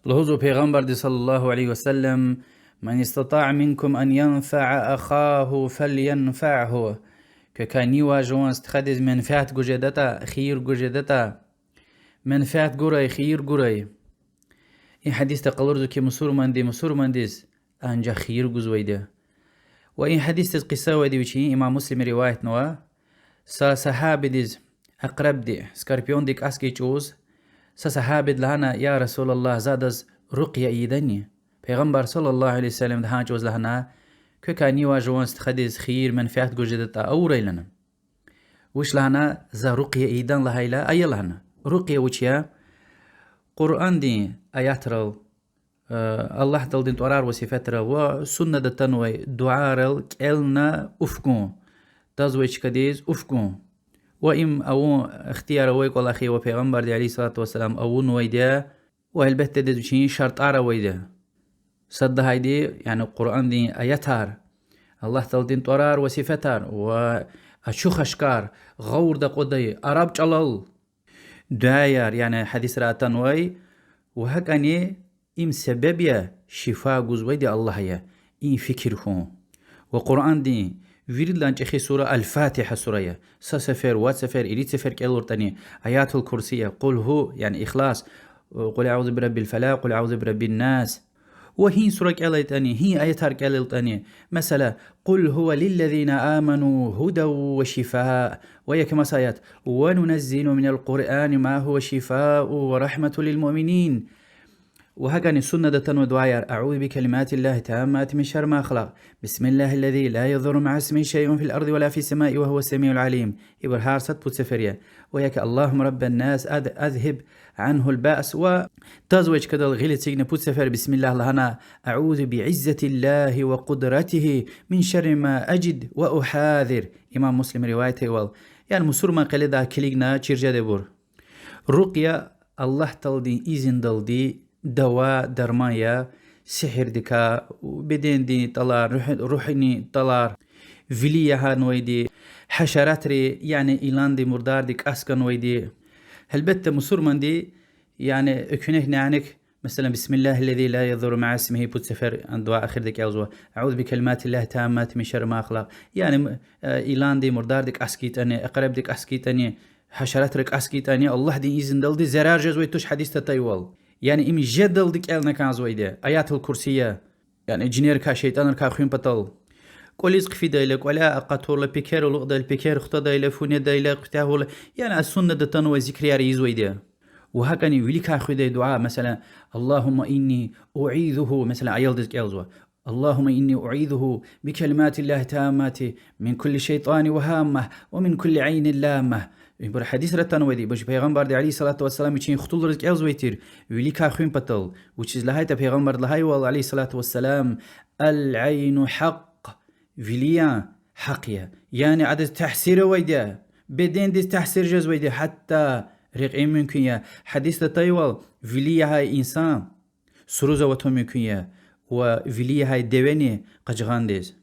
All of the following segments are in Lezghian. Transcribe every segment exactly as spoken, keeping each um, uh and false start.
Лугьузва Пайгъамбарди صلى الله عليه وسلم: من استطاع منكم أن ينفع أخاه فلينفعه. Квекай нивай жуван стхадиз менфят гуз жедатӀа, хийир гуз жедатӀа, менфят гурай, хийир гурай. И гьадисда къалурзава хьи, мусурманди мусурмандиз анжах хийир гузвайди я. Ва и гьадисдиз къиса авайди вичин имам Муслима риваятнава. Са сагьабидиз акърабди, скорпионди кӀас хьайи чӀавуз, са сагьабиди лагьана: يا رسول الله, за адаз рукъя ийидани? Пайгъамбар صلى الله عليه وسلمди гьа чӀавуз лагьана: квекай нивай жуван стхадиз хийир, менфят гуз жедатӀа, авурай лагьана. Вуч лагьана: за рукъя ийидан лагьайла, ая лагьана. Рукъя вуч я? Къуръандин аятрал, Аллагь Тааладин тӀварар ва сифетрал ва суннада атанвай дуьайрал кӀелна уф гун, тазвай чкадиз уф гун. Ва им авун ихтияр авай кӀвалах я ва Пайгъамбарди عليه الصلاة والسلام авунвайди я, ва гьелбетда адаз вичин шартӀар авайди я. Сад лагьайди, яни Къуръандин аятар, Аллагь Тааладин тӀварар ва сифетар ва ачух-ашкар, гъавурда акъвадай, араб чӀалал дуьаяр, яни гьадисра атанвай, ва гьакӀани им себеб я, шифа гузвайди Аллагь я, и фикир хьун. Ва Къуръандин виридалай чӀехи сура Аль-Фатигьа сура я. Са сефер, вад сефер, ирид сефер кӀелуртӀани, Аятул Курси я, Къул гьу, яни Ихлас, Къул аузу би раббил фалакь, Къул аузу би раббин нас. Ва гьи сура кӀелайтӀани, гьи аятар кӀелайтӀани, месела, قل هو للذين آمنوا هدى وشفاء, ва я ки маса аят, وننزل من القرآن ما هو شفاء ورحمة للمؤمنين. Ва гьакӀани суннада атанвай дуьаяр: أعوذ بكلمات الله التامات من شر ما خلق، بسم الله الذي لا يضر مع اسمه شيء في الأرض ولا في السماء وهو السميع العليم. Ибур гьар сад пуд сефер я. Ва я ки اللهم رب الناس أذ-، أذهب عنه البأس, ва тазвай чкадал гъил эцигна пуд сефер бисмиллагь лагьана: أعوذ بعزة الله وقدرته من شر ما أجد وأحاذر. Имам Муслим риваят ийивал. Яни мусурман кьиледай килигна чир жедайбур. Рукъя Аллагь Тааладин изиндалди дава, дарман я, сигьирдикай, бедендин тӀалар, руьгь-, руьгьдин тӀалар, вили ягьанвайди, гьашаратри, яни иланди, мурдарди кӀас ганвайди. Гьелбетда, мусурманди, яни экуьнек-няник, месела, بسم الله الذي لا يضر مع اسمه пуд сефер дуьа эхирда кӀелзава, أعوذ بكلمات الله التامات من شر ما خلق. Яни, э, иланди, мурдарди кӀас хьайитӀани, экъребди кӀас хьайитӀани, гьашаратри кӀас хьайитӀани, Аллагьдин изиндалди зарар жезвай туш, гьадисда атайвал. Яни им жедалди кӀелна кӀанзавайди я, Аятул Курси я. Яни жинерикай, шейтӀанрикай хуьн патал. КӀвализ хъфидайла, кӀваляй акъатурла, пекер алукӀдайла, пекер хтадайла, фу недайла, куьтягь авурла, яни а суннада атанвай зикрияр ийизвайди я. Ва гьакӀани виликай хуьдай дуьа, месела, اللهم إني أعيذه, месела, аялдиз кӀелзава. اللهم إني أعيذه بكلمات الله التامات من كل شيطان وهامة ومن كل عين لامة. Ибур гьадисра атанвайди, ибур чи Пайгъамбарди عليه الصلاة والسلام вичин хтулриз кӀелзавай тир, виликай хуьн патал. Вучиз лагьайтӀа Пайгъамбарди лагьайвал عليه الصلاة والسلام: العين حق, вили я гьахъ я. Яни адаз таъсир авайди я, бедендиз таъсир жезвайди я, гьатта рекьин мумкин я. Гьадисда атайвал, вили ягъай инсан суруз аватун мумкин я, ва вили ягъай девени къажгъандиз.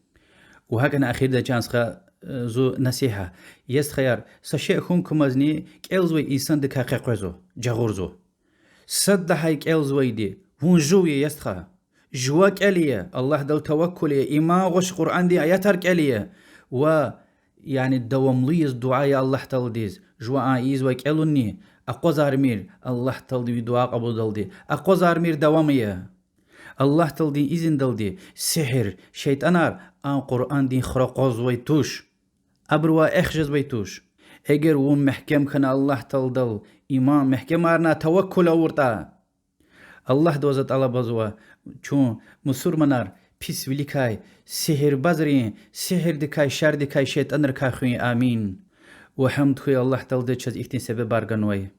Ва гьакӀни эхирда чан стха, э, зун насигьат. Я стхаяр, са шей хьун кумазни кӀелзавай инсандикай къекъвезва, жагъурзава. Сад лагьай кӀелзавайди вун жув я, я стха. Жува кӀел ая, Аллагьдал таваккул ая, иман гъваш, Къуръандин аятар кӀел ая. Ва, яни, давамлу яз дуьа ая Аллагь Тааладиз. Жува а ийизвай кӀелунни, акъвазармир Аллагь Таалади ви дуьа кьабулдалди. Акъвазармир, давам ая. Аллагь Тааладин изиндалди сигьир, шейтӀанар а Къуръандин хура акъвазвай туш. Абурувай эхь жезвай туш. Эгер вун мягькем хьана Аллагь Тааладал, иман мягькемарна, таваккул авуртӀа, Аллагьдивай за тӀалабзава, чун, мусурманар, пис виликай, сигьирбазрин сигьирдикай, шардикай, шейтӀанрикай хуьн. Амин. Ва гьамд хьуй Аллагь Тааладиз чаз ихьтин себебар ганвай.